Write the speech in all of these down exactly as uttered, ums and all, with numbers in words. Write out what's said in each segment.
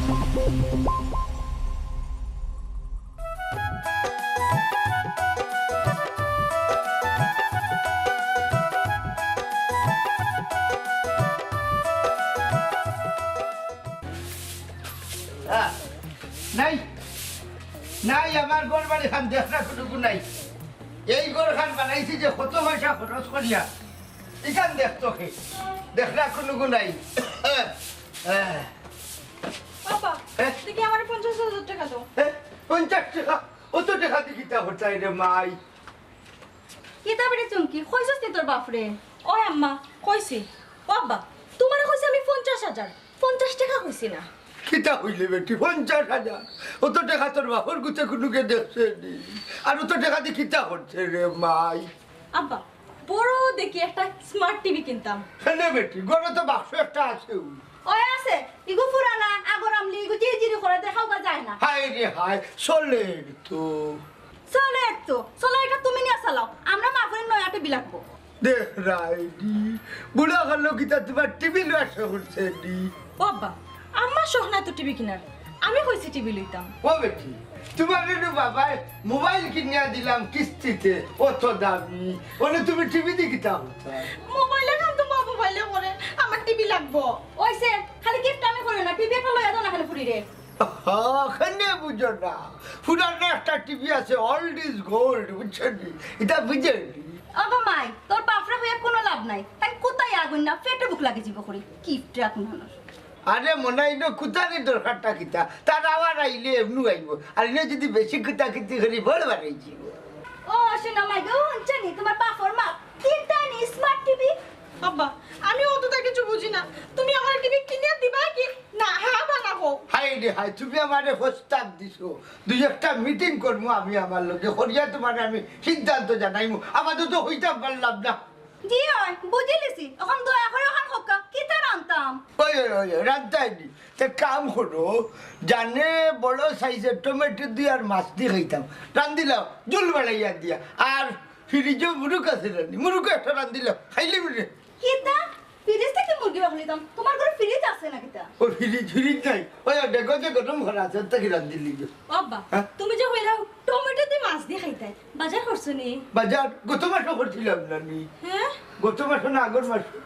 আহ, নাই, নাই, আমার ঘর বাড়ি খান দেখরা কুনুগু নাই। এই ঘর খান বানাইছি যে কত পয়সা খরচ করিয়া, ইখান দেখতো কে? দেখরা কুনুগু নাই। বাবা, এ? দেখি আমার পঞ্চাশ হাজার টেকা দাও। এ? পঞ্চাশ টেকা? অত টেকা দি কিতা করতায় রে মাই? কিতা বেটি চুমকি, কইছস নি তোর বাপরে? ওই আম্মা, কইছি। ও আব্বা, তুমারে কইছি আমি পঞ্চাশ হাজার, পঞ্চাশ টেকা কইছি না। কিতা কইলে বেটি, পঞ্চাশ হাজার? অত টেকা তোর বাপর গুতে কুনুকে দেখছে নি? আর অত টেকা দি কিতা করছে রে মাই? আব্বা, বড় দেখি একটা স্মার্ট টিভি কিনতাম। কেনে বেটি, ঘরো তো বাক্স একটা আছে। ওই আছে, ইগু পুরানা, আগর আমলি, ইগু জিরি জিরি করে, দেখাও বা যায় না। হায় রে হায়, চলের তো। চলের তো, চলের ইটা তুমি নিয়া চালাও, আমরা মা ফুড়ির নয়া টিভি লাগবো। দেখরায় নি, বুড়া অকল কিতা তুমার টিভি লওয়ার শখ উঠছে নি? ও আব্বা, আমার শখ নাই তো টিভি কিনার, আমি কইছি টিভি লইতাম। ও বেটি, তুমারে নু বাবায় মোবাইল কিনিয়া দিলাম কিস্তিতে, অত দামি, অনে তুমি টিভি দি কিতা করতায়? মোবাইলের কাম তো মা মোবাইলে করে, আমার টিভি লাগবো। ওই সে, খালি কিপটামি করে না, টিভি একটা লইয়া দাও না খালি ফুড়িরে। হ, কেনে বুঝো না? পুরানা একটা টিভি আছে, old is gold, বুঝছো নি? ইটা বুঝো নি? ও গো মাই, তোর বাপরে কইয়া কুনু লাভ নাই। তাই কুতায় আগুন না, পেটে ভুক লাগি যিবো করি। কিপটা মানুষ। আরে মনাই নু কুতানি দরকারটা কিতা? তার আবার আইলে এমনু আইবো। আর ইনো যদি বেশি কুতাকুতি করি, বড় বাড়াই যিবো। ও, শুনো মাই গো, হুনছো নি, তুমার বাপর মা কিনতা নি স্মার্ট টিভি? আব্বা, আমি অততা কিছু বুঝি না। তুমি আমার টিভি কিনে দিবা কি? না, হ্যাঁ বা না কও। হায় রে হায়, তুমি আমারে প্রস্তাব দিছো। দুই একটা মিটিং করমু আমি আমার লগে, করিয়া তুমারে আমি সিদ্ধান্ত জানাইমু। আপাতত কইতাম পারলাম না। জি অয়, বুঝিলিছি। অখন দয়া করি অখন কউক্কা, কিতা রানতাম? ওই, ওই, ওই, ওই, রানতায় নি। তে কাম করো, জানে বড় সাইজর টমেটো দি আর মাছ দি খাইতাম। রান্দিলাও, জুল বাড়াইয়া দিয়া। আর ফ্রিজো মুরুগ আছে রানি, মুরুগও একটা রান্দিলাও, খাইলে মিলে। কিতা? ফ্রিজ থাকি মুরগি বার করিতাম? তুমার ঘরো ফ্রিজ আছে না কিতা? ও ফ্রিজ, ফ্রিজ নাই। ওই দেখো যে গরম করা আছে, ওর থাকি রান্দিলি গো। ও আব্বা, হ্যাঁ? তুমি যে কইলাও টমেটো দি মাছ দি খাইতায়, বাজার করছো নি? বাজার গত মাসো করছিলাম না নি? হ্যাঁ? গত মাসো না আগর মাসো।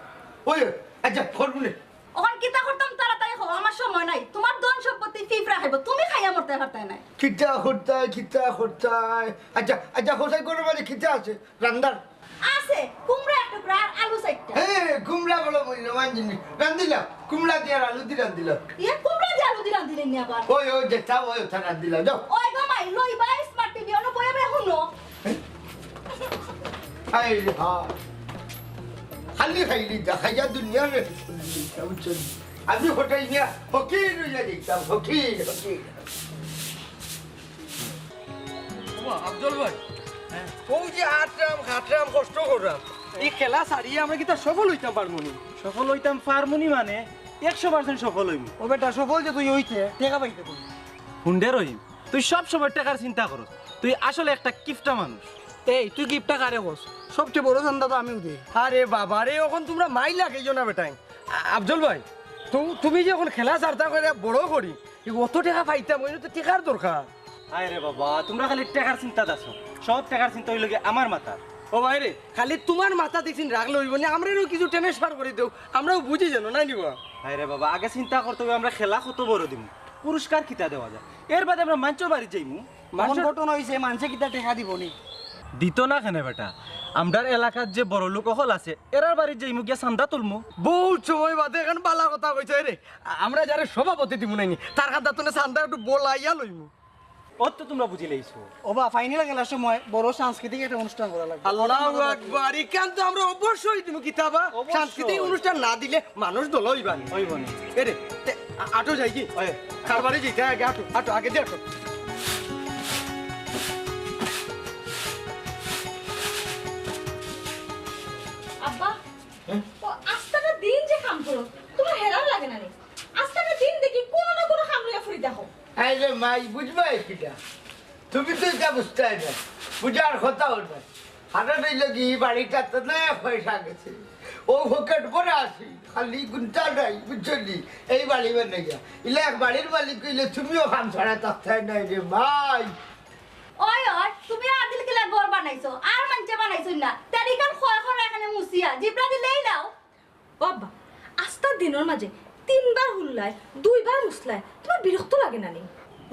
ওই, আচ্ছা, করমু নে। অখন কিতা করতাম তাড়াতাড়ি কও, আমার সময় নাই। তুমার ধন সম্পত্তি পিঁপড়া খাইবো, তুমি খাইয়া মরতায় পারতায় নায়। কিতা করতায়, কিতা করতায়? আচ্ছা, আচ্ছা, হোসাই করে বাড়ি কিতা আছে? রান্দার? আছে, কুমড়া এক টুকরা আর আলু চাইরটা। হে, কুমড়া বড় মূল্যবান জিনিস। রান্দিলাও, কুমড়া দি আর আলু দি রান্দিলাও। ইয়ে, কুমড়া দি আলু দি রান্দিলে নি আবার? ওই, ওই, যেটা ওই, ওটা রান্দিলাও, যাও। ওই গো মাই, লইবা স্মার্ট টিভি, অনো বইয়া বইয়া হুনো। হায় রে হায়। খালি খাইলি যা, খাইয়া দুনিয়ার রে। বুঝছো নি? আমি হোটেল নিয়া ফকির অইয়া দেখতাম, ফকির, ফকির। ওবা, আফজল ভাই, হ্যাঁ। অউ যে আটরাম, খাটরাম, কষ্ট কররাম, ই খেলা ছাড়িয়া আমরা কিতা সফল অইতাম পারমু নি? সফল অইতাম পারমু নি মানে, একশো percent সফল অইমু। ও বেটা, সফল যে তুই অইতে, টেকা পাইতে কই? হুন দে রহিম, তুই সব সময় টেকার চিন্তা করস। তুই আসলে একটা কিপটা মানুষ। এই, তুই কিপটা কারে কস? সবচেয়ে বড় চান্দা তো আমিউ দেই। আরে বাবা রে, অখন তুমরা মাইর লাগাইও না বেটাইন। আ-, আফজল ভাই, তু-, তুমি যে অখন খেলা ছাড়তা কইরা বড় করি, ই অত টেকা পাইতাম, অইলে তো টেকার দরকার। হায় রে বাবা, তুমরা খালি টেকার চিন্তাত আছো, সব টেকার চিন্তা অইলো গি আমার মাথাত। ও ভাই রে, খালি তুমার মাথাত ইখান রাখলে অইবো নি, আমরারেও কিছু transfer করি দেও, আমরাও বুঝি যেন, নায় নি বা? হায় রে বাবা, আগে চিন্তা করতে অইবো আমরা খেলা কত বড় দিমু, পুরস্কার কিতা দেওয়া যায়, এর বাদে আমরা মানষর বাড়িত যাইমু। অখন মানষর ঘটনা অইছে, মানষে কিতা টেকা দিবো নি? দিতো না কেনে বেটা, আমরার এলাকাত যে বড় লোক অকল আছে, এরার বাড়িত যাইমু গিয়া চান্দা তুলমু। বউত সময় বাদে এখান বালা কথা কইছো রে। আ-, আমরা যারে সভাপতি দিমু নায় নি, তার কাছ থাকি চান্দা একটু বলাইয়া লইমু। অত তো তুমরা বুঝিলাইছো। ওবা, final খেলার সময় বড় সাংস্কৃতিক একটা অনুষ্ঠান করা লাগবো। আল্লাহু আকবার, ইখান তো আমরা অবশ্যই দিমু, কিতা বা? অবশ্যই। সাংস্কৃতিক অনুষ্ঠান না দিলে মানুষ দোলা অইবা নি। অইবো নি। এরে, তে, আ-, আটো যাই কি? ওই। কার বাড়ি যাইতে আগে আটো, আটো, আগে দে আটো। আব্বা, হ্যাঁ? ও আস্তাটা দিন যে কাম করো, তুমার হেলান লাগে না নি? আস্তাটা দিন দেখি কোনো না কোনো কাম লইয়া ফুরি দেখো। আরে মাই, বুঝবায় কিতা? তুমি তো ইটা বুঝতায় না, বুঝার কথাও না। হারান অইলো গি, ই বাড়িটাত তো অনেক পয়সা গেছে, ও পকেট ভরা আছে, খালি গুন্তা নাই, বুঝছো নি? এই বাড়ি বানাইয়া। ইলা এক বাড়ির মালিক কইলে তুমিও কাম ছাড়া থাকতায় নায় রে ভাই। ওই, ওই, তুমি আদিল কিলা ঘর বানাইছো? আর মানষে বানাইছো না। তেরিকান খোয়া খোয়া এখানে মুছিয়া, জিবরা দিলেই নাও। ও আব্বা, আস্তা দিনর মাঝে তিনবার হুল্লায়, দুইবার মুছলায়, তুমার বিরক্ত লাগে না নি?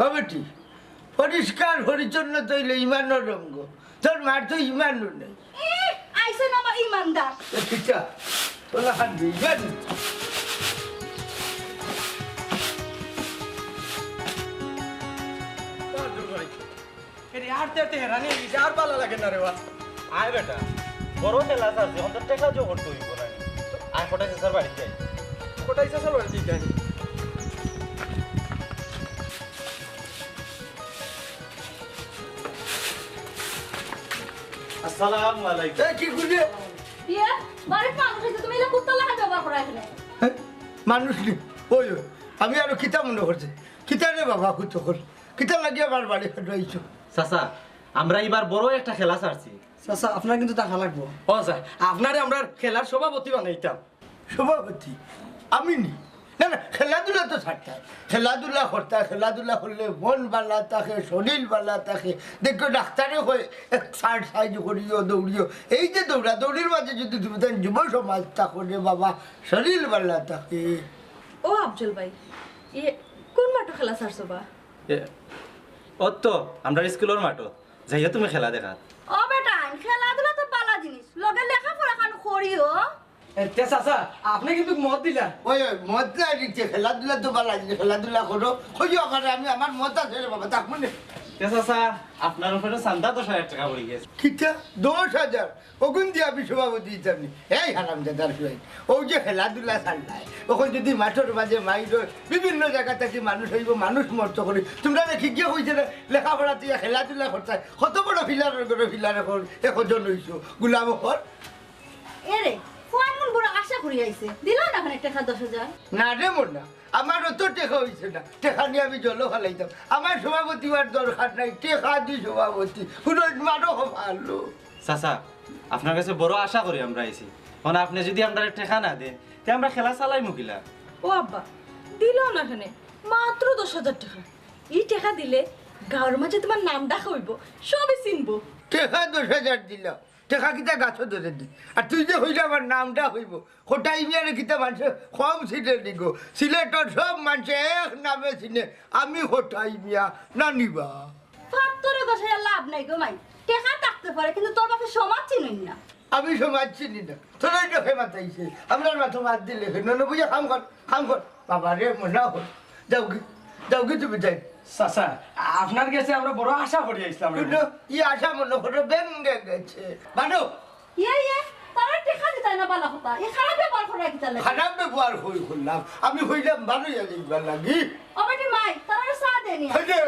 ও বেটি, পরিষ্কার পরিচ্ছন্ন তো অইলে ইমানর রঙ। তোর মার তো ইমানও নাই। এ, আইছে না আমার ইমানদার। এ, কিতা? তোলা খান দিয়ে ইমান। এরে, আরতে আরতে হেরানি অইছে, আর ভালা লাগে না রে বা। আয় বেটা, বড় খেলা আছে, এখন তো টেকা জো করতে অইব না। আয়, কটাই চাচার বাড়িত যাই। কটাই চাচার বাড়িত যাই। আসসালামু আলাইকুম। এ, কি খুঁজে? ইয়ে, বাড়িত মানুষ আছে, তুমি এলা কুত্তা লাগা ব্যবহার করো এখানে। হ্যাঁ? মানুষ নি? ওই, ওই, আমি আরো কিতা মনে করছি? কিতা রে বাবা, কুত্তা কর? কিতা লাগি আমার বাড়ি ফাটাইছো? চাচা, আমরা ইবার বড় একটা খেলা ছাড়ছি। চাচা, আপনার কিন্তু টাকা লাগবো। ও চাচা, আপনারে আমরার খেলার সভাপতি বানাইতাম। সভাপতি? আমি নি? না, না, খেলাধুলা তো ছাড়তায়। খেলাধুলা করতায়, খেলাধুলা করলে মন ভালা থাকে, শরীর ভালা থাকে। দেখো, ডাক্তারে কয়, এক্সারসাইজ করিও, দৌড়িও। এই যে দৌড়াদৌড়ির মাঝে যদি তুমি তাই যুব সমাজ থাকো রে বাবা, শরীর ভালা থাকে। ও আফজল ভাই, ইয়ে, কোন মাঠো খেলা ছাড়ছো বা? এ, অত তো, আমরার স্কুলর মাঠো। যাইও তুমি খেলা দেখাত। ও বেটাইন, খেলাধুলা তো ভালা জিনিস, লগে লেখাপড়া খান করিও। এ, তে চাচা, আপনে কিন্তু মত দিলা। ওই, ওই, মত না দিতে, খেলাধুলা তো ভালা জিনিস, খেলাধুলা করো। কইও আমারে, আমি আমার মত আছে রে বাবা, থাকমু নে। তে চাচা, আপনার উপরে চান্দা দশ হাজার টেকা পড়ি গেছে। কিতা? দশ হাজার? অগুন দিয়া আমি সভাপতি দিতাম নি। এই হারামজাদার ফুয়াইন, অউ যে খেলাধুলা ছাড়লায়, অখন যদি মাঠর মাঝে মাইর অয়, বিভিন্ন জাগা থাকি মানুষ আইবো, মানুষ মরতো করি। তুমরারে কে গিয়া কইছে রে, লেখাপড়া দিয়া খেলাধুলা করতায়, কত বড় ফিলারর ঘরো ফিলার অখন একজন অইছো, গুলাম অকল। এরে, ফুয়াইন মন বড় আশা করি আইছে, দিলাও না অখান টেকা দশ হাজার। না রে মনা, আমার অত টেকা অইছে না, টেকা নিয়া আমি জলো ফালাইতাম। আমার সভাপতি অওয়ার দরকার নাই, টেকা দি সভাপতি। হুনো, মারো ভালো। চাচা, আপনার গেছে বড় আশা করি আমরা আইছি। অখন আপনে যদি আমরারে টেকা না দেইন, তে আমরা খেলা চালাইমু কিলা? ও আব্বা, দিলাও না অখান, মাত্র দশ হাজার টেকা। ই টেকা দিলে গাঁওর মাঝে তুমার নাম ডাক অইবো, সবে চিনবো। টেকা দশ হাজার দিলাও, টেকা কিতা গাছো ধরে নি? আর তুই যে কইলে আমার নাম ডাক অইবো, কটাই মিয়ারে কিতা মানষে কম চিনে নি গো? সিলেটর সব মানষে এক নামে চিনে, আমি কটাই মিয়া, না নি বা? ফাত্তরে ঘষাইয়া লাভ নাই গো মাই, টেকা থাকতে পারে, কিন্তু তোর বাপে সমাজ চিনইন না। আমি সমাজ চিনি না, তোর ওই লোকে মাতাইছে, আমরার মাথা মাত দিলে, ননবুঝে কাম কর, কাম কর। বাবা রে, মনা অয়। যাওগি, যাওগি তুমি যাই। চাচা, আপনার গেছে আমরা বড় আশা করি আইছলাম রে। হুনো, ই আশা মনো করো ভেঙ্গে গেছে। বানো। ইয়ে, ইয়ে, তারা টেকা দিতায় না বালা কথা। ই খারাপ ব্যবহার করা কিতা লাগে? খারাপ ব্যবহার কই করলাম? আমি কইলাম বানো ইয়া দেখবার লাগি। ও বেটি মাই, তারা চা দেনি। এই যে,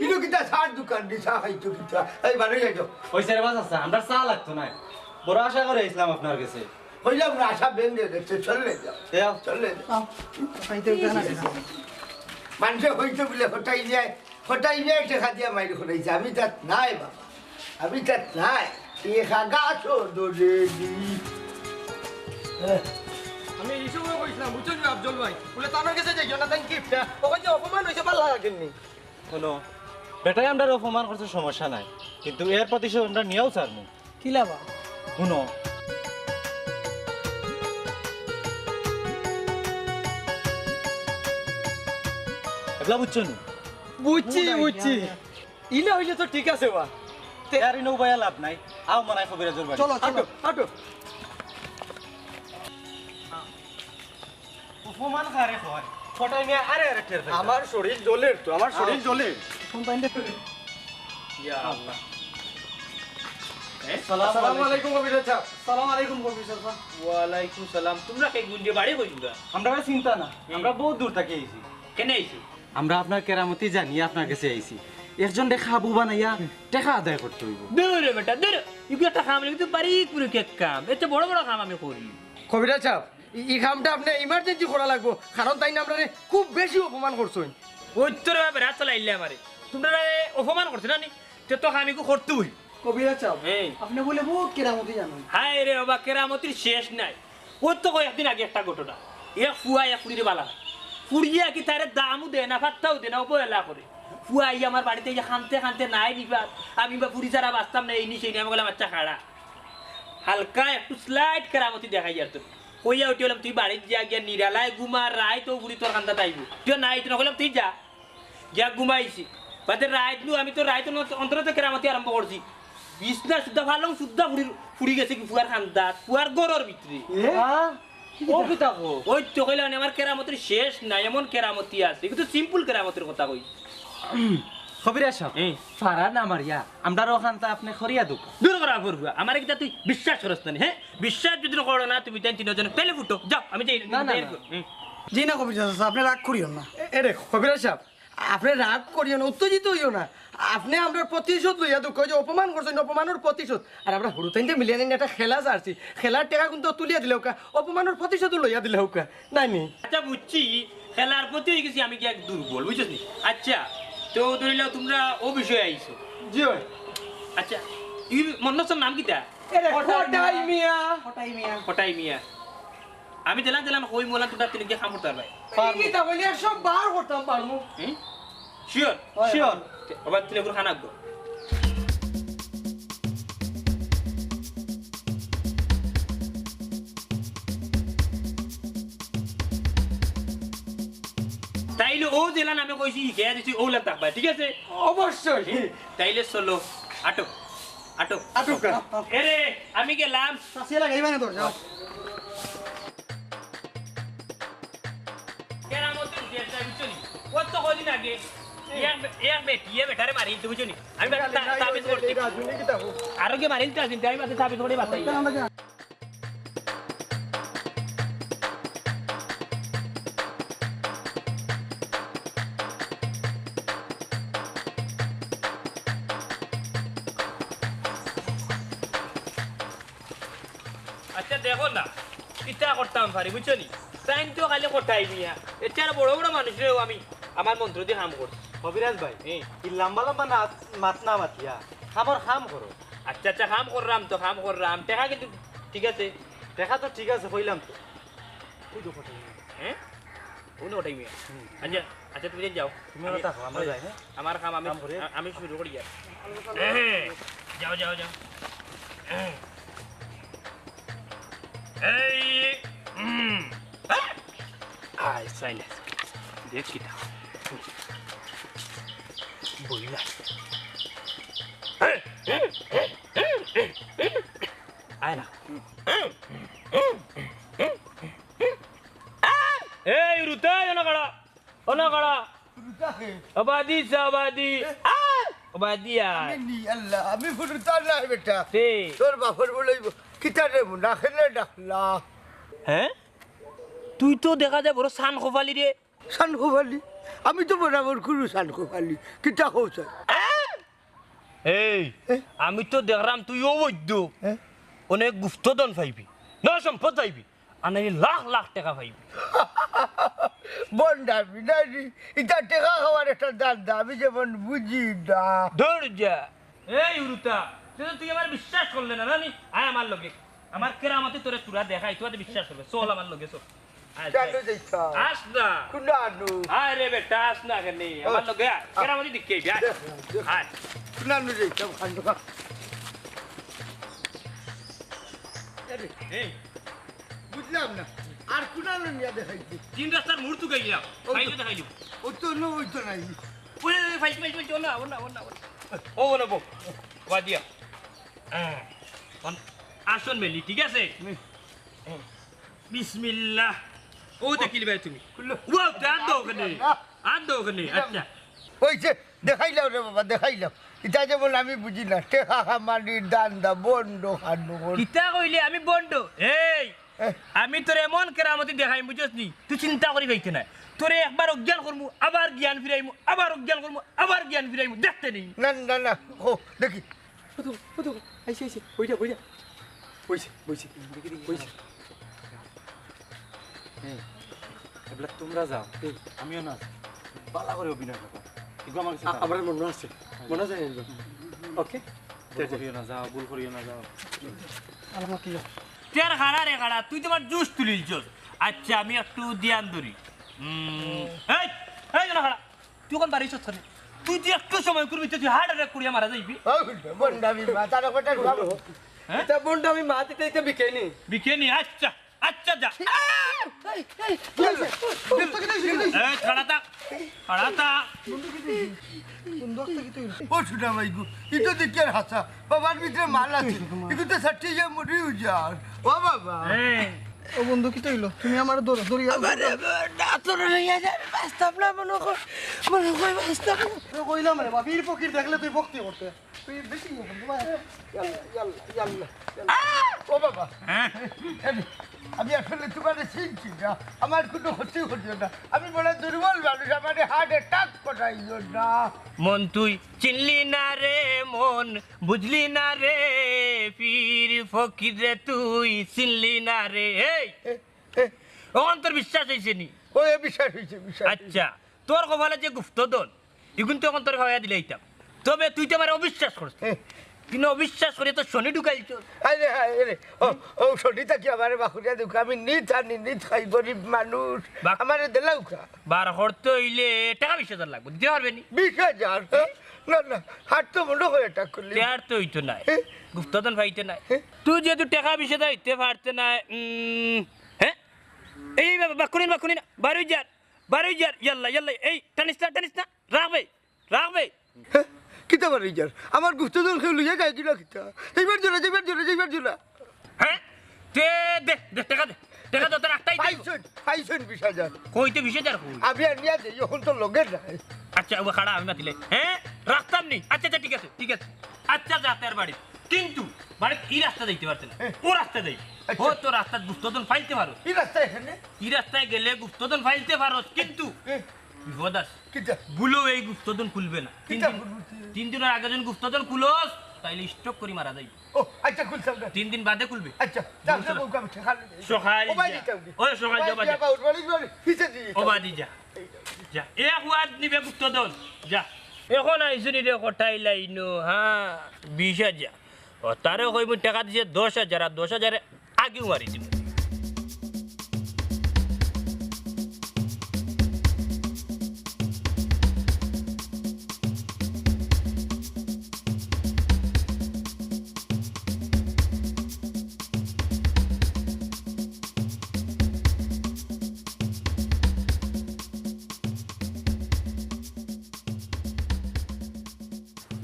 ইনো কিতা চার দোকান দি চা খাইতো কিতা? এই বানো ইয়া যাও। অইছে রে বা চাচা, আমরার চা লাগতো নায়। বড় আশা করি আইছলাম আপনার গেছে। কইলাম না, আশা ভেঙ্গে গেছে, চলে যাও। এ আও। চলে যাও। আও। খাইতে হইতো না। মানষে কইতো বুলে কটাই মিয়ায়, কটাই মিয়ায় টেকা দিয়া মাইর করাইছে, আমি তাত নাই বাবা, আমি তাত নাই। টেকা গাছো ধরে দি। আমি এই সময় কইছিলাম, বুঝছো নি আফজল ভাই? বুলে, "তানর গেছে যাইও না, তাইন কিপটা।" অখন যে অপমান অইছে, ভালা লাগের নি। হুনো, বেটায় আমরারে অপমান করছে, সমস্যা নাই, কিন্তু এর প্রতিশোধ আমরা নিয়াউ ছাড়মু। কিলা বা? হুনো, এবলা বুঝছো নি? বুঝছি, বুঝছি। ইলা অইলে তো ঠিক আছে বা। তে আর ইনো উবাইয়া লাভ নাই। আও মনাই কবিরাজর বাড়ি। চলো, চলো। আটো, আটো। অপমান কারে কয়? কটাই মিয়া আরে আরে টের পাইবা। আমার শরীর জ্বলের তো, আমার শরীর আও। জ্বলের। ইয়া আল্লাহ। এ? আসসালামু আলাইকুম কবিরাজ সাব। সালাম আলাইকুম কবিরাজ সাব। ওয়ালাইকুম সালাম। তুমরা কে গুঞ্জে বাড়ি কই তুমরা? আমরারে চিনতা না, আমরা বউত দূর থাকি আইছি। কেনে আইছো? আমরা আপনার কেরামতি জানিয়া আপনার গেছে আইছি। একজনরে কাবু বানাইয়া টেকা আদায় করতে অইবো। দূর রে বেটা, দূর। ইগু একটা কাম, ইগু তো বারিক বুরিক এক কাম। এত বড় বড় কাম আমি করি। কবিরাজ সাব, ই, ই কামটা আপনে emergency করা লাগবো, কারণ তাইন আমরারে খুব বেশি অপমান করছইন। ওই তোর বাপের হাত চালাইলে আমারে। তুমরারে অপমান করছে না নি? তে তো আমি কু করতে অই। কবিরাজ সাব, এই। আপনে বুলে বউত কেরামতি জানইন। হায় রে বাবা, কেরামতির শেষ নাই। অউ তো কয়েকদিন আগে একটা ঘটনা। এক ফুয়ায় এক ফুড়িরে বালা পায়। ফুড়িয়ে কি তারে দামও দেয় না, পাত্তাও দেয় না, অবহেলা করে। ফুয়া আইয়া আমার বাড়িত আইয়া কানতে কানতে নাই নিবার, আমি বা ফুড়ি ছাড়া বাঁচতাম না, এইনি সেইনি। আমি কইলাম, "আচ্ছা, খাড়া।" হালকা একটু slight কেরামতি দেখাইয়ার তো। কইয়া উঠি কইলাম, "তুই বাড়িত যা, গিয়া নিরালায় ঘুমা, রাইত অউ ফুড়ি তোর কান্দাত আইবো।" তুই না, ইতা না কইলাম, "তুই যা।" গিয়া ঘুমাইছি। বাদে রাইত নু, আমি তো রাইত অন-, অন্তরে তো কেরামতি আরম্ভ করছি। বিছনা সুদ্ধা, পালং সুদ্ধা ফুড়ি, ফুড়ি গেছে কি ফুয়ার কান্দাত, ফুয়ার ঘরর ভিতরে। এ? হ্যাঁ? ও কিতা কও? অউ তো কইলাম, আমার কেরামতির শেষ নাই, এমন কেরামতি আছে। কিন্তু simple কেরামতির কথা কই। কবিরাজ সাব, হুম। ফারা না মারিয়া, আমরার অখানতা আপনে করিয়া দেউক্কা। দূর করা পড়বো, আমারে কিতা তুই বিশ্বাস করস না নি, হ্যাঁ? বিশ্বাস যদি করো না তুমি তাইন তিনজন, তাইলে ফুটো, যাও, আমি যাই, না, না, যাই, না। হুম। জি না কবিরাজ সাব, আপনে রাগ করিও না। এ, এ দেখো কবিরাজ সাব, আপনে রাগ করিও না, উত্তেজিত অইও না। আপনে আমরার প্রতিশোধ লইয়া দেউক্কা, অউ যে অপমান করছইন, অপমানর প্রতিশোধ। আর আমরা হুরুতাইন্তে মিলিয়া নিন একটা খেলা ছাড়ছি, খেলার টেকা কিন্তু তুলিয়া দিলাউক্কা, অপমানর প্রতিশোধও লইয়া দিলাউক্কা। নাই নি? আচ্ছা, বুঝছি, খেলার প্রতি অই গেছি আমি কি এক দুর্বল, বুঝছস নি? আচ্ছা, তো ধরিলাও তুমরা অউ বিষয়ে আইছো। জি অয়। আচ্ছা, ই মন্নসর নাম কিতা? এরে, কটাই কটাই মিয়া। মিয়া। কটাই মিয়া। কটাই মিয়া। আমি যেলান যেলান কইমু অলান তুমরা তিনজনে কাম করতা পারবায়। পারমু। কিতা কইলে একশো বার করতাম পারমু। হুম? Sure? অয়, sure। অয়। তে, আবার তুই এখন খানা গো। তাইলে অউ যেলান আমি কইছি, হিকাইয়া দিছি, অউলান থাকবায়, ঠিক আছে? অবশ্যই। হুম? তাইলে চলো, আটো। আটো। আটো কা। এরে, আমি গেলাম। চাচিয়ে লাগাইবা না দরজা। কেরামতির শেষ নাই, বুঝছো নি? অউ তো কয়দিন আগে এক বে-, এক বেটিয়ে বেটারে মারিলতো, বুঝছো নি? আমি বাদে তা-, তাবিজ করছি। আরো কে মারিলতো, আমি বাদে তাবিজ করি বাঁচাই। আচ্ছা, দেখো না, কিতা করতাম পারি, বুঝছো নি? তাইন তো খালি কটাই মিয়া। এর চেয়ে আরো বড় বড় মানুষরেও আমি আমার মন্ত্র দি কাম করছি। কবিরাজ ভাই, হুম। ই লাম্বা লাম্বা না, মাত না মাতিয়া, কামর কাম করো। আচ্ছা, আচ্ছা, কাম কররাম তো, কাম কররাম। টেকা কিন্তু ঠিক আছে। টেকা তো ঠিক আছে, কইলাম তো। অউ দেখো, কটাই মিয়া। হ্যাঁ? অউ না কটাই মিয়া। হুম। আচ্ছা, আচ্ছা, তুমি যাও। তুমি আমি, থাকো, আমরা আমি, যাই, হ্যাঁ? আমার কাম আমি, কাম করি। আ-, আমি শুরু করি আর। হ্যাঁ, যাও, যাও, যাও। এই, উম, আয়, সাইলে। দেখ কিতা। বইলা। আয় না। এই, রুতা, অনো খাড়া। অনো খাড়া। রুতা কে? আবাদি, আবাদি। এ? আবাদি আয়। আমি নি, আল্লাহ, আমি ফুরুতা না বেটা। তে? তোর বাপর বলে কিতা রে মুনা খেলে ডাকলা? হ্যাঁ? তুই তো দেখা যায় বড় সান খোফালি রে। সান খোফালি? আমি তো বরাবর কুনু সান খোফালি। কিতা কও স্যার? এই, এ? আমি তো দেখরাম তুই অউ বৈদ্য। এ? অনেক গুপ্তধন পাইবি, না সম্পদ পাইবি, আর নাইলে লাখ লাখ টেকা পাইবি। ভন্ডামি নানি, ইটা টেকা খাওয়ার একটা ধান্দা, আমি যেমন বুঝি না। ধর যা। এই উরুতা, তুই তো, তুই আমার বিশ্বাস করলে না, নানি? আয় আমার লগে। আমার কেরামতি তোরে সুরা দেখাই, তুই তো বিশ্বাস করবে। চল আমার লগে, চল। আয়, কেন আয়। যাইতাম? আস না। কুনানু? আয় রে বেটা, আস না কেনে? আমার লগে আয়। আ। কেরামতি দেখি আইবি, আয়। দেখ, দেখ। আয়। কুনানু যাইতাম, খান্ডকা। আরে, এই। বুঝলাম না। আর কুনানু নিয়া দেখাইছি? তিন রাস্তার মোড় তুকাই গেলাম। ওই তো। খাইলে দেখাই দিব। ও তো না, ওই তো নাই। ওই, ওই, ফাইল, ফাইল, ফাইল, ওনা, ওনা, ওনা, ওনা। ও, ওনা, বউ। বাদ দিয়া। হ্যাঁ। অন-, আসন মেলি, ঠিক আছে? হুম। বিসমিল্লাহ। ও দেখিলি ভাই তুমি। খুললো। ওয়াও, তে আর দাও ওখানে। না। আর দাও ওখানে। দিলাম। আচ্ছা। ওই যে, দেখাইলাম রে বাবা, দেখাইলাম। ইটা যেমন আমি বুঝি না। টেকা কামানির ধান্দা, ভন্ড খানো। কিতা কইলে আমি ভন্ড? এই, এ? আমি তোরে এমন কেরামতি দেখাইমু, বুঝছস নি? তুই চিন্তা করি পাইতে নায়। তোরে একবার অজ্ঞান করমু, আবার জ্ঞান ফিরাইমু, আবার অজ্ঞান করমু, আবার জ্ঞান ফিরাইমু। দেখতে নেই। না, না, না। ও, দেখি। ও তো, ও তো, আইছে, আইছে, বইটা, বইটা। বইছে, বইছে, দেখি, দেখি, বইছে। হ্যাঁ, এবলা তোমরা যাও, হুম। আমিও না যাই। বালা করে অভিনয় করবা। এগুলো আমার কাছে আ-, দাও। আমার মনে আছে, হ্যাঁ। মনে আছে একদম। হুম। OK? ভুল করিও না, যাও, ভুল করিও না, যাও। আলামত কি? তে আর খাড়া রে খাড়া, তুই তো আমার জুস তুলিলছস। আচ্ছা, আমি একটু ধ্যান ধরি। উম, এই, এই জনা খাড়া, তুই অখন বাড়ি চত করে। তুই যে একটু সময় করবি, তুই হার্ট অ্যাটাক করিয়া মারা যাইবি। ও, বন্ডামি মা, তার কথা ভাবো। হ্যাঁ? এটা বন্ডামি মা, দিতে দিতে বিকেনি। বিকেনি, আচ্ছা, আচ্ছা, যা। এই, এই, কি হইছে? এই, খাড়া থাক, খাড়া থাক। ও সুনা ভাই গো, ইটা দেখি আর হাছা। বাবার ভিতরে মাল আছে। ইগু তো সাথে ইয়ে মরি যার। ও বাবা। এই। ও বন্ধু, কিতা অইলো? তুমি আমারে ধরো, ধরি। আরে, আরে, আরে, না, তোর লইয়া যাবে, বাঁচতাম না, মনে কর, মনে কর, বাঁচতাম না। তোরে কইলাম রে, বাপ, বীর ফকির দেখলে তুই ভক্তি করতে। তুই বেশি ইয়ে করবি, ভাই। ইয়াল্লা, ইয়াল্লা, ইয়াল্লা, ইয়াল্লা। ও বাবা। হ্যাঁ? আমি, আমি আসলে তোমারে চিনছি না। আমার কোনো ক্ষতি করিও না। আমি বড় দুর্বল মানুষ, আমারে হার্ট অ্যাটাক করাইও না। মন তুই চিনলি না রে মন, বুঝলি না রে পীর ফকির রে তুই চিনলি না রে। এই, এ, এ। অখন তোর বিশ্বাস অইছে নি? ও, এ বিশ্বাস অইছে, বিশ্বাস অইছে। আচ্ছা, তোর কপালে যে গুপ্তধন, ইগুন তো অখন তোর খাওয়াইয়া দিলাইতাম। তবে তুই তো আমারে অবিশ্বাস করছিস। হ্যাঁ। কিন্তু অবিশ্বাস করিয়া তো শনি ঢুকাইছস। আরে, আরে, ও, ও শনি থাকি আমারে বাকুড়িয়া দেউক্কা, আমি নিত আনি, নিত খাই, গরিব মানুষ। বাক-, আমারে দেলাউক্কা। বার করতে অইলে টেকা বিশ হাজার লাগবো, দিতে পারবে নি? বিশ হাজার? হ্যাঁ? না, না, হার্ট তো মনে হয় অ্যাটাক করলি। তে আর তো অইতো নায়। হ্যাঁ? গুপ্তধন পাইতে নায়। হ্যাঁ? তুই যেহেতু টেকা বিশ হাজার দিতে পারতে নায়, উম, হ্যাঁ? এই বাবা, বাক্কুনি না, বাক্কুনি না, বারোই যার। বারোই যার, ইয়াল্লা, ইয়াল্লা, এই, টানিস না, টানিস না, রাখবে, রাখবে। হ্যাঁ? কিতা বারোই যার? আমার গুপ্তধন কেউ লইয়া যায় কিনা কিতা? যাইবার জন্য, যাইবার জন্য, যাইবার জন্য। হ্যাঁ? দে, দে, দে, টেকা দে। টেকা দে, তোর একটাই দিই। পাইছইন, পাইছইন বিশ হাজার। কইতে বিশ হাজার কই? আমি আনিয়া দেই, অখন তো লগে নাই। আচ্ছা, ও খাড়া, আমি মাতিলে। হ্যাঁ? রাখতাম নি। আচ্ছা, আচ্ছা, ঠিক আছে, ঠিক আছে। আচ্ছা, যা তোর বাড়ি। কিন্তু বাড়িত ই রাস্তা যাইতে পারতে না। হ্যাঁ। ও রাস্তা যাই। আচ্ছা। ও তো রাস্তাত গুপ্তধন ফাইলতে পারো। ই রাস্তা এখানে? ই রাস্তায় গেলে গুপ্তধন ফাইলতে পারো, কিন্তু হ্যাঁ। বিপদ আছে। কিতা? ভুলেও এই গুপ্তধন খুলবে না। তিন কিতা দিন, খুলবে তুই? তিন দিনর আগে যদি গুপ্তধন খুলস, তাইলে স্ট্রোক করি মারা যাইবে। ও, আচ্ছা, খুলতাম না। তিন দিন বাদে খুলবে। আচ্ছা, তাহলে বুঝলাম। বউকে আমি ঠেকা লই যাই। সকাল ও বাড়ি যা। যাইতাম কি? ওই সকাল ও যা বাড়ি বাদে। যা, বাউর বাড়ি, বাড়ি, পিছে দিয়ে ও যাইতাম। বাদে যা। এই যাও। যা। এক ওয়ার্ড নিবে গুপ্তধন। যা। এখন আইসুনি রে কটাই লাইনো, হ্যাঁ, বিশ হাজার। ও, তারে কইমু টেকা দিছে দশ হাজার, আর দশ হাজারে আগেও মারি দিমু।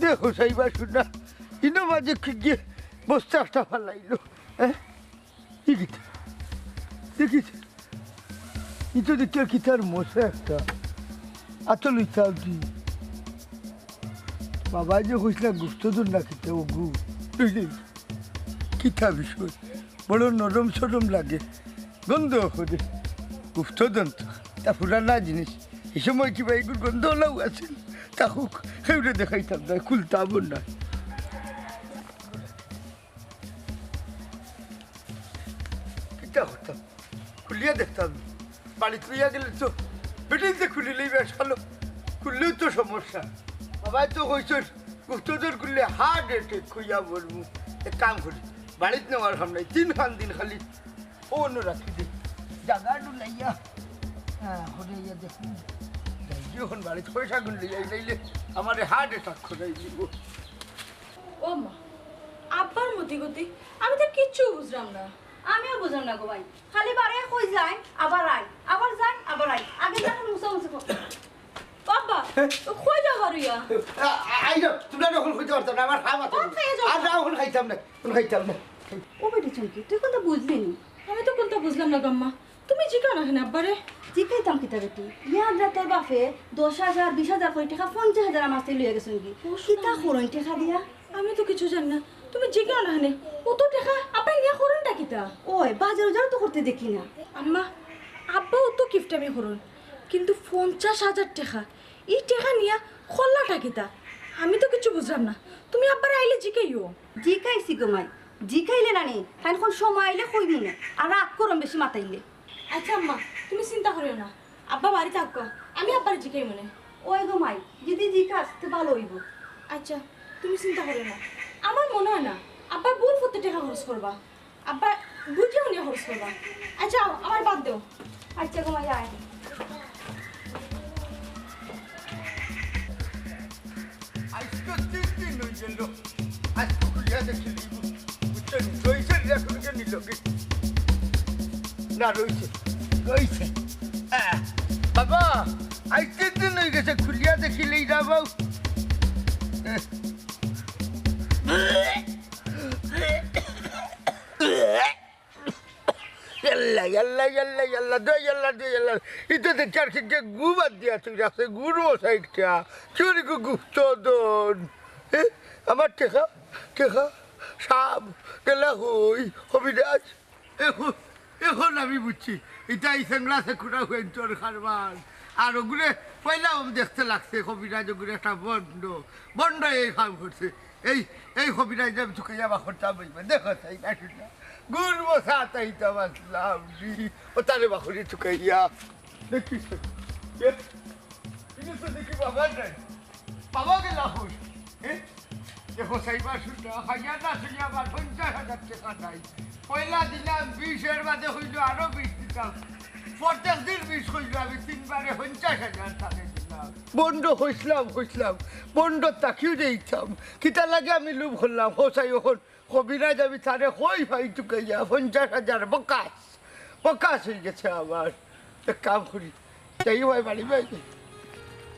দেখো সাইবা শুনা, ইনো মাঝে কি গিয়ে বস্তা একটা ফালাইলো, হ্যাঁ? ই কিতা? দেখিস, ই তো দেখি আর কিতার মশা একটা। আতো লইতাও দি। বাবায় যে কইছলা গুপ্তধন না কিতা, ও গু। এই যে, কিতা বিষয়? বড় নরম সরম লাগে। গন্ধ করে। গুপ্তধন তো। তা পুরানা জিনিস। ই সময় কিবা ইগুর গন্ধ অলাউ আছিল। তা হোক, কেউরে দেখাইতাম না, খুলতামও না। কিতা করতাম? খুলিয়া দেখতাম। বাড়িত লইয়া গেলে তো বেটিন যে খুলিলেই বেশ ভালো। খুললেও তো সমস্যা। বাবায় তো কইছইন, গুপ্তধন খুললে হার্ট অ্যাটাক কইয়া মরমু। এক কাম করি, বাড়িত নেওয়ার কাম নাই, তিন খান দিন খালি অনো রাখি দে। জাগা ডুলাইয়া, হ্যাঁ, হরে ইয়া দেখমু। যাই গিয়া অখন বাড়িত পয়সা গুন লইয়া আই, নাইলে আমারে হার্ট অ্যাটাক করাই দিবো। ও মা, আব্বার মতি গতি, আমি তো কিচ্ছু বুঝলাম না। আমিও বুঝলাম না গো ভাই, খালি বারে কই যায়, আবার আয়, আবার যায়, আবার আয়। আগে যখন মুসামুসি কর। ও আব্বা, কই যাও বারইয়া? আ-, আ-, আই যাও, তুমরা অখন কইতে পারতাম না, আমার খাওয়া বাকি। অখন খাইয়া যাও। আর না, অখন খাইতাম না, অখন খাইতাম না। ও বেটি চুমকি, তুই কুন্তা বুঝলি নি? আমি তো কুন্তা বুঝলাম না গো আম্মা। তুমি জিকাও না কেনে আব্বারে? জিকাইতাম কিতা বেটি? ইয়াদ রাইত তোর বাফে দশ হাজার, বিশ হাজার করি টেকা পঞ্চাশ হাজার আমার থাকি লইয়া গেছইন গি। ও, কিতা করইন টেকা দিয়া? আমি তো কিচ্ছু জানি না। তুমি জিকাও না কেনে? অত টেকা আব্বায় নিয়া করইনটা কিতা? ওই, বাজার উজার তো করতে দেখি না। আম্মা, আব্বা অত কিপটামি করইন, কিন্তু পঞ্চাশ হাজার টেকা, ই টেকা নিয়া করলাটা কিতা? আমি তো কিচ্ছু বুঝলাম না। তুমি আব্বারে আইলে জিকাইও। জিকাইছি গো মাই, জিকাইলে নানি, তাইন অখন সময় আইলে কইমু নে, আর রাগ করইন বেশি মাতাইলে। আচ্ছা আম্মা, তুমি চিন্তা করিও না, আব্বা বাড়িত থাকউক্কা, আমি আব্বারে জিকাইমু নে। ওই গো মাই, যদি জিকাস তে ভালা অইবো। আচ্ছা, তুমি চিন্তা করিও না, আমার মনে হয় না আব্বায় ভুল পথে টেকা খরচ করবা। আব্বা, বুঝে উনি খরচ করবা। আচ্ছা, আমার বাদ দেও। আচ্ছা, ঘুমাই যায়। আইজ তো তিন দিন অই গেল। আইজ তো খুলিয়া দেখিলিমু। বুঝছনি? রইছে নি, এখন কে নিল কি? না, রইছে। রইছে। আহ, বাবা, আইজ তিন দিন অই গেছে, খুলিয়া দেখিলেই না বাউ। ইয়াল্লা, ইয়াল্লা, ইয়াল্লা, ইয়াল্লা, দে ইয়াল্লা, দে ইয়াল্লা। ইতা দেখি আর কে, কে গু বাদ দিয়া তুই রাখছে, গুর মশা একটা। চুরি গু গুপ্তধন। এ, আমার টেকা, টেকা, সাব, গেলা কই, কবিরাজ। এখন, এখন আমি বুঝছি, ইতা ই সেংলা সেকুরা হুয়েন্তর কারবার। আর ওগুরে পয়লা আমি দেখতে লাগছে, কবিরাজ ওগুরে একটা বন্ড, বন্ড এই কাম করছে। এই, এই কবিরাজ আমি তুকাইয়া বার করতাম অইবা। দেখো, সেই বাসুটা। গুর মশা তাই তো আমার লাভ নি। ও তারে বার করি তুকাইয়া। দেখি, এ, ইনি তো দেখি বাবা নাই। বাবা গেলা কই? এ? দেখো, সেই বাসুটা, খাইয়া না শুইয়া আবার পঞ্চাশ হাজার টেকা নাই। পয়লা দিলাম বিশ, এর বাদে কইলো আরো বিশ দিতাম। প্রত্যেক দিন বিশ কইলো, আমি তিনবারে পঞ্চাশ হাজার তারে দিলাম। বন্ড কইছলাম, কইছলাম, বন্ড তাকিও দিতাম। কিতা লাগে আমি লোভ করলাম, হোসাই অখন কবিরাজ আমি তারে কই পাই তুকাইয়া, পঞ্চাশ হাজার বকাস, বকাস অই গেছে আমার। এক কাম করি, যাই ভাই বাড়ি ভাই।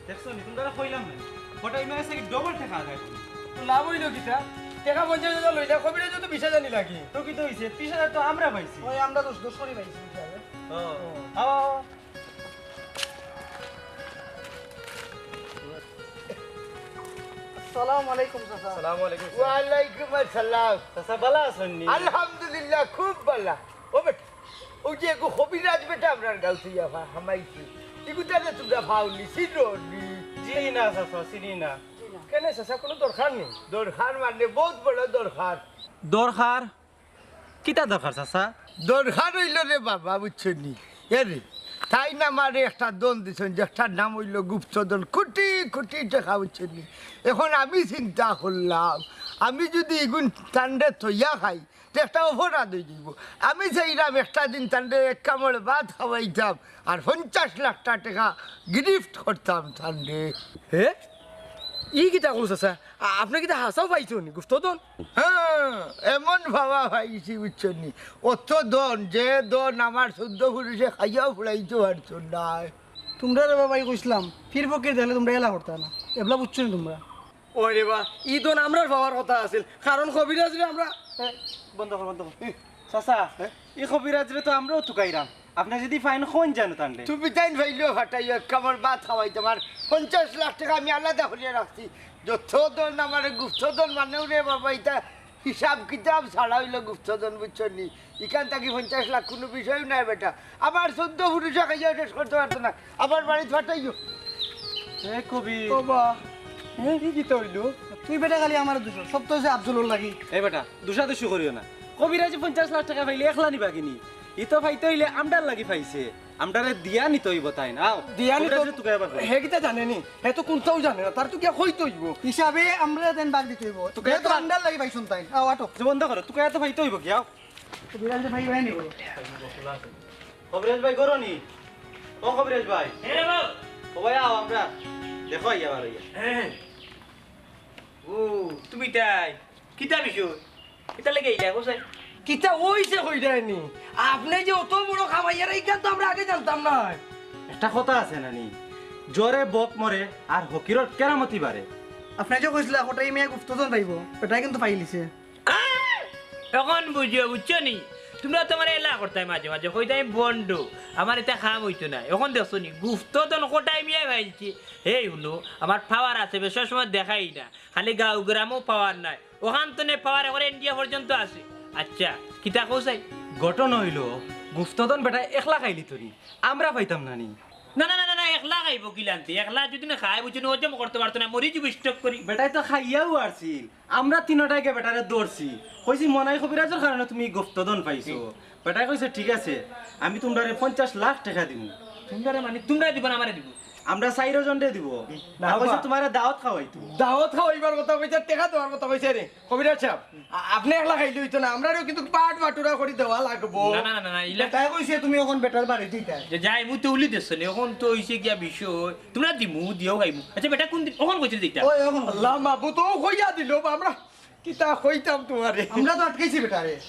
দেখছো নি, তুমরারে কইলাম না, কটাই মাসে কি ডবল টেকা দেয়। তো লাভ অইলো কিতা? টেকা পঞ্চাশ হাজার লইলা, কবিরাজ তো বিশ হাজার নিলা কি? তো কিতা অইছে, ত্রিশ হাজার তো আমরা পাইছি। ওই আমরা দশ, দশ করি পাইছি, বুঝছো? ও, আও, আও। আসসালামু আলাইকুম চাচা। আসসালামু আলাইকুম। ওয়ালাইকুম আসসালাম। চাচা, ভালা আছইন নি? আলহামদুলিল্লাহ, খুব ভালা। ও বেটা, ওই যে এগু কবিরাজ বেটা আমরার গাঁও থইয়া হামাইছে, ইগুতারে তুমরা পাও নি, চিনো নি? জি না চাচা, চিনি না। কেনে চাচা, কোনো দরকার নি? দরকার মানে বহুত বড় দরকার। দরকার? কিতা দরকার চাচা? দরকার অইলো রে বাবা, বুঝছো নি? এ রে, তাইন আমারে একটা ধন দিছইন, যেটার নাম অইলো গুপ্তধন, কোটি কোটি টেকা, বুঝছো নি? এখন আমি চিন্তা করলাম, আমি যুদি ইগুন তানরে থইয়া খাই, তে একটা অপরাধ অই যাইবো। আমি চাইরাম একটা দিন তানরে এক কামড় ভাত খাওয়াইতাম আর পঞ্চাশ লাখ টেকা গিফট করতাম তানরে। হে? ই কিতা কও চাচা? আ-, আপনে কিতা হাছাউ পাইছো নি গুপ্তধন? হ্যাঁ, এমন বাবা পাইছি, বুঝছো নি? অত ধন, যে ধন আমার চৌদ্দ পুরুষে খাইয়াও ফুরাইতো পারতো নায়। তুমরারে বাবা ই কইছলাম, পীর ফকির দেখলে তুমরা এলা করতা না। এবলা বুঝছো নি তুমরা? ওরে বা, ই ধন আমরার পাওয়ার কথা আছিল, কারণ কবিরাজরে আমরা এ, বন্ধ কর, বন্ধ কর। চাচা, ই কবিরাজরে তো আমরাও তুকাইরাম। আপনে যুদি পাইন, কইন যেন তানরে। তুমি তাইন পাইলেও ফাটাইও, এক কামড় ভাত খাওয়াইতাম আর পঞ্চাশ লাখ টেকা আমি আলাদা করিয়া রাখছি। যত ধন আমারে গুপ্তধন মানেও রে বাবা, ইতা হিসাব কিতাব ছাড়া অইলো গুপ্তধন, বুঝছো নি? ইখান থাকি পঞ্চাশ লাখ কুনু বিষয়উ নায় বেটা। আমার চৌদ্দ পুরুষে খাইয়া শেষ করতো পারতো না, আমার বাড়িত ফাটাইও। এ কবি। বাবা, ই কিতা অইলো? তুই বেটা খালি আমার দুষর, সব তো অইছে আফজলর লাগি। এ বেটা, দুষাদুষি করিও না। কবিরাজে পঞ্চাশ লাখ টেকা পাইলে একলা নিবা কিনি? ই তো পাইতে অইলে আমরার লাগি পাইছে। আমরারে দিয়া নিতে অইবো তাইন। আও, দিয়া নিতে কবিরাজরে তুকাইয়া বার করো। হে কিতা জানে নি? হে তো কুন্তাউ জানে না, তার তো গিয়া কইতে অইবো। হিসাবে আমরা তাইন ভাগ দিতে অইবো। তো হে তো আমরার লাগি পাইছইন তাইন। আও, আটো। যে বন্ধ করো, তুকাইয়া তো পাইতে অইবো গি, আও। কবিরাজরে ভাই ভাই নিবো। কবিরাজ ভাই, করো নি? ও কবিরাজ ভাই। ও ভাই, আও, আমরা দেখো, আইয়া বার অইয়া। ও, তুমি তাই? কিতা বিষয়? কিতা লেগে আইলা, হোসাই? কিতা অইছে কইরায় নি? আপনে যে অত বড় কামাইয়ার, ইখান তো আমরা আগে জানতাম না। একটা কথা আছে না নি, জ্বরে বক মরে আর ফকিরর কেরামতি বাড়ে। আপনে যে কইছিলা, কটাই মিয়া গুপ্তধন পাইবো, বেটায় কিন্তু পাইলিছে। অখন বুঝিও, বুঝছো নি? তুমরা তো আমারে এলা করতায় মাঝে মাঝে, কইতায় আমি বন্ড, আমার ইতা কাম অইতো নায়। অখন দেখছো নি, গুপ্তধন কটাই মিয়ায় পাইলছে। হেই হুনো, আমার পাওয়ার আছে, বেশি সময় দেখাই না, খালি গাঁও গ্রামও পাওয়ার নাই, অখান তনে পাওয়ার একবারে ইন্ডিয়া পর্যন্ত আছে। আচ্ছা, কিতা কও চাই? ঘটনা অইলো, গুপ্তধন বেটায় একলা খাইলিতো নি, আমরা পাইতাম না নি। না না না না না, একলা খাইবো কিলান্তে? একলা যুদি না খায়, বুঝছো নি, হজম করতে পারতো না, মরি যিবো স্ট্রোক করি। বেটায় তো খাইয়াউ আরছিল, আমরা তিনোটায় গিয়া বেটারে ধরছি, কইছি মনাই কবিরাজর কারণে তুমি গুপ্তধন পাইছো। বেটায় কইছে ঠিক আছে, আমি তুমরারে পঞ্চাশ লাখ টেকা দিমু। তুমরারে মানে তুমরারে দিবো না আমারে দিবো? আমরা চাইরো জনরে দিব। না, না, কইছে বা- তুমারে দাওয়াত খাওয়াইতো। দাওয়াত খাওয়াইবার কথা কইছে, টেকা দেওয়ার কথা কইছে রে। কবিরাজ সাব, আ-, আপনে একলা খাইলে অইতো না, আমরারেও কিন্তু পাট বাটুরা করি দেওয়া লাগবো। না, না, না, না, না, ইলা তাই কইছে তুমি অখন বেটার বাড়ি দিতা। যে যাইমু তো উলি দেছ নি, অখন তো অইছে গিয়া বিষয়, তুমরা দিমু, দিয়াও খাইমু। আচ্ছা, বেটা কুন দিন, অখন কইছে দিতা? ওই, অখন। আল্লাহ মাবুদ, ও কইয়া দিল, বা আমরা কিতা কইতাম তুমারে? আমরা তো আটকাইছি বেটারে।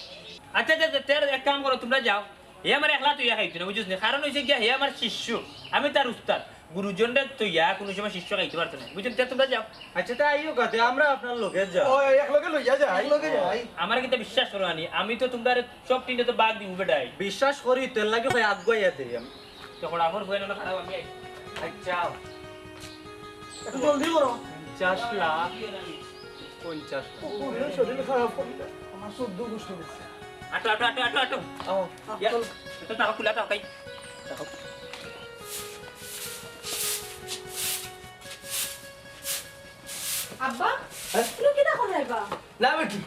আচ্ছা, আচ্ছা, আচ্ছা, তে এক কাম করো, তুমরা যাও। হে আমার একলা তুই খাইতো না, বুঝছস নি? কারণ অইছে গিয়া, হে আমার শিষ্য, আমি তার উস্তাদ। গুরুজনরে তো ইয়া কুনু সময় শিষ্য খাইতে পারতো না, বুঝছস নি? তে তুমরা যাও। আচ্ছা, তে আইও কাতে, আমরা আপনার লগে যাই। ও, এক লগে লইয়া যাই। এক লগে যাই। আমার কিতা বিশ্বাস করো আনি, আমি তো তুমরারে সব তিনটা তো বাঘ দিমু বেটাই। বিশ্বাস করি, তেল লাগে ভাই আগুয়াইয়া দেই আমি। তো খড়া খড় বইয়া না খারাপ আমি আই। আচ্ছা। একটু জলদি করো। পঞ্চাশ লাখ। পঞ্চাশ লাখ। ও, ও, শরীর খারাপ করবে। আমার চোদ্দ গোষ্ঠী দিচ্ছে। আটো, আটো, আটো, আটো, আটো। আও, ইয়া, চলো। এটা তাও খুলে দাও, কাই। আব্বা, হ্যাঁ? তুমি কিতা করলাইবা? না বেটি,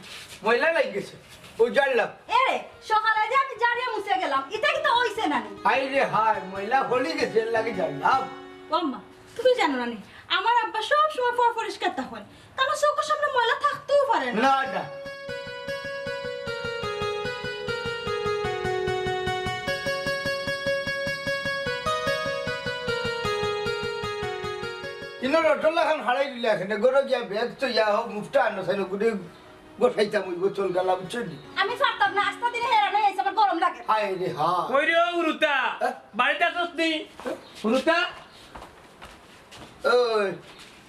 ময়লা লাগি গেছে, ওই ঝাড়লাম। এরে, সকালে যে আমি ঝাড়িয়া মুছে গেলাম, ইটা কিতা অইছে না নি? হায় রে হায়, ময়লা হলি গেছে, এর লাগি ঝাড়লাম। ও আম্মা, তুমি জানো না নি, আমার আব্বা সব সময় পর পরিষ্কার থাকইন, তার চোখের সামনে ময়লা থাকতেও পারে না। না, না। ইনো রটলা খান হারাই দিলে এখানে, গরো গিয়া ব্যাগ তো ইয়া হোক, মুফটা আনো, সাইনো গুড়ি বসাইতাম ওই বোতল গালা, বুঝছো নি? আমি পারতাম না, আস্তা দিনে হেরানো হয়েছে, আমার গরম লাগে। হায় রে হায়। কই রে ও হুরুতা? হ্যাঁ? বাড়িত আছস নি? হুরুতা? ওই,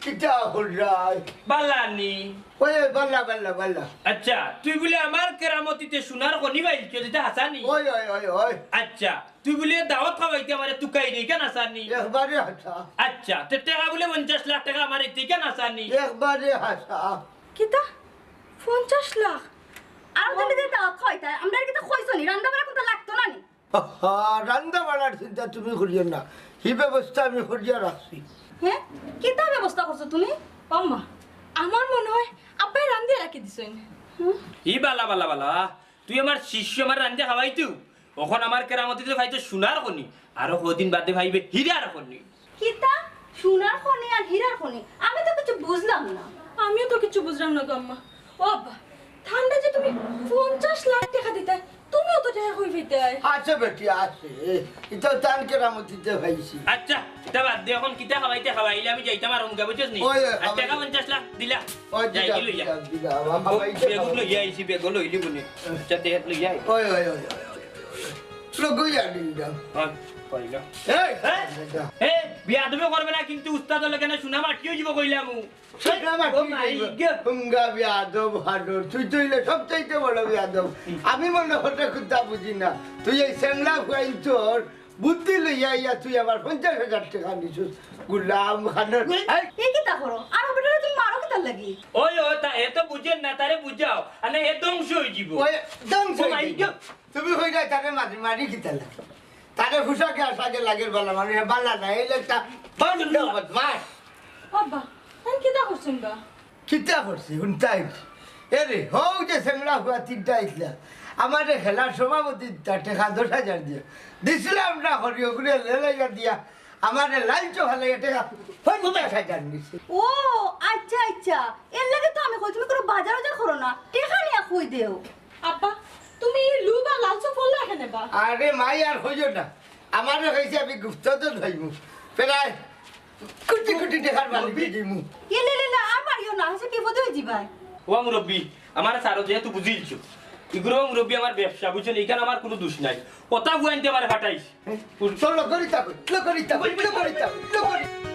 কিতা হল রায়? বালা নি? ওই, ওই, বালা, বালা, বালা। আচ্ছা, তুই বুলে আমার কেরামতিতে সোনার খনি পাইছস, ইটা হাছা নি? ওই, ওই, ওই, ওই। আচ্ছা, তুই বুলে দাওয়াত খাওয়াইতে আমারে তুকাইরে, ইখান হাছা নি? একবারে হাছা। আচ্ছা, তে টেকা বুলে পঞ্চাশ লাখ টেকা আমারে দিতে, ইখান হাছা নি? একবারে হাছা। কিতা? পঞ্চাশ লাখ? আর তুমি যে দাওয়াত খাওয়াইতা, আমরারে কিতা কইছো নি? রান্দা বাড়া কুনতা লাগতো না নি? আহা, রান্দা বাড়ার চিন্তা তুমি করিও না, হি ব্যবস্থা আমি করিয়া রাখছি। হ্যাঁ, কিতা ব্যবস্থা করছো তুমি? আম্মা, আমার মনে হয় আব্বায় রান্দিয়া রাখি দিছইন। হুম? ই বালা, বালা, বালা, তুই আমার শিষ্য, আমার রান্দিয়া খাওয়াইতু। অখন আমার কেরামতিতে পাইতো সোনার খনি, আরো কদিন বাদে পাইবে হীরার খনি। কিতা? সোনার খনি আর হীরার খনি? আমি তো কিছু বুঝলাম না। আমিও তো কিছু বুঝলাম না গো আম্মা। ও আব্বা, তানরে যে তুমি পঞ্চাশ লাখ টেকা দিতায়, তুমিও তো টেকা কই পাইতায়? আছে বেটি, আছে। ইতা তান কেরামতিতে পাইছি। আচ্ছা, ইতা বাদ দে, অখন কিতা খাওয়াইতে খাওয়াইলে আমি যাইতাম আর অমুকা, বুঝছস নি? ওই, ওই, আর খাওয়াই। টেকা পঞ্চাশ লাখ দিলা। ওই, যাই দিলাম, কি লইয়া? দিলাম, দিলাম, আমার ও, খাওয়াইতে বেগুন খাওয়াই। লইয়া আইছি, বেগুন লইলি বুনি। আচ্ছা, দে, লইয়া আই। ওই, ওই, ওই, ওই, ওই, ওই। লগই আর দিলাম। হ্যাঁ, কইলা। এই, হ্যাঁ? এই, বিয়াদবি করবে না কিন্তু উস্তাদ হলে কেন সুনাম আটকেও যাব কইলাম। সুনাম আটকে ও মাই যাইব। গড। হুঙ্গা বিয়াদব হাডর, তুই তো হইলে সবচাইতে বড় বিয়াদব। হুম। আমি মনে হঠাৎ কথা বুঝি না, তুই এই সেমলা ফুয়াইন তোর বুদ্ধি লইয়া আইয়া তুই আবার পঞ্চাশ হাজার টেকা নিছস। গুলাম খানোর। এই, এই কিতা করো? আর বেটারে তুমি মারো কিতার লাগি? ওই, ও, তা, এ তো বুঝের না, তারে বুঝাও। আরে, এ ধ্বংস হয়ে যাব। ওই, ধ্বংস ও হয়ে মাই যাইব। গড। তুমি কইরায় তারে মারি, মারি কিতার লাগি? তারে ফুসাকে আশাকে লাগের বালা, মানে, বালা না, এই লোকটা ভণ্ড বদমাশ। আব্বা, আমি কিতা করছইন বা? কিতা করছি, হুনতায়? এরে, হউ যে সেমলা ফুয়া তিনটা আইছলা, আমারে খেলার সভাপতি তার টেকা দশ হাজার দিয়া দিছিলাম না, হরি ওগুলো লেলাইয়া দিয়া, আমারে লাইচো ফালাইয়া টেকা পঞ্চাশ হাজার নিছে। ও, আচ্ছা, আচ্ছা, এর লাগি তো আমি কই, তুমি কোনো বাজার উজার করো না, টেকা নিয়া কই দেও? আব্বা, তুমি ই লুবা লালচো ফল রাখে নেবা? আরে মাই, আর কইও না, আমারে কইছে আমি গুপ্তধন পাইমু, প্রায় কোটি কোটি টেকার মালিক দিমু। এ লে লে লে, আর মারিও না, হচ্ছে বিপদে হয়ে যাবায়। ও মুরব্বি, আমার সারো যেহেতু বুঝিলছো, ইগুলো মুরব্বি আমার ব্যবসা, বুঝছেন? এখানে আমার কোনো দোষ নাই। কথা বুয়াইনতে আমার ফাটাইস। চল, লকরিতা কই, লকরিতা কই, লকরিতা কই, লকরি-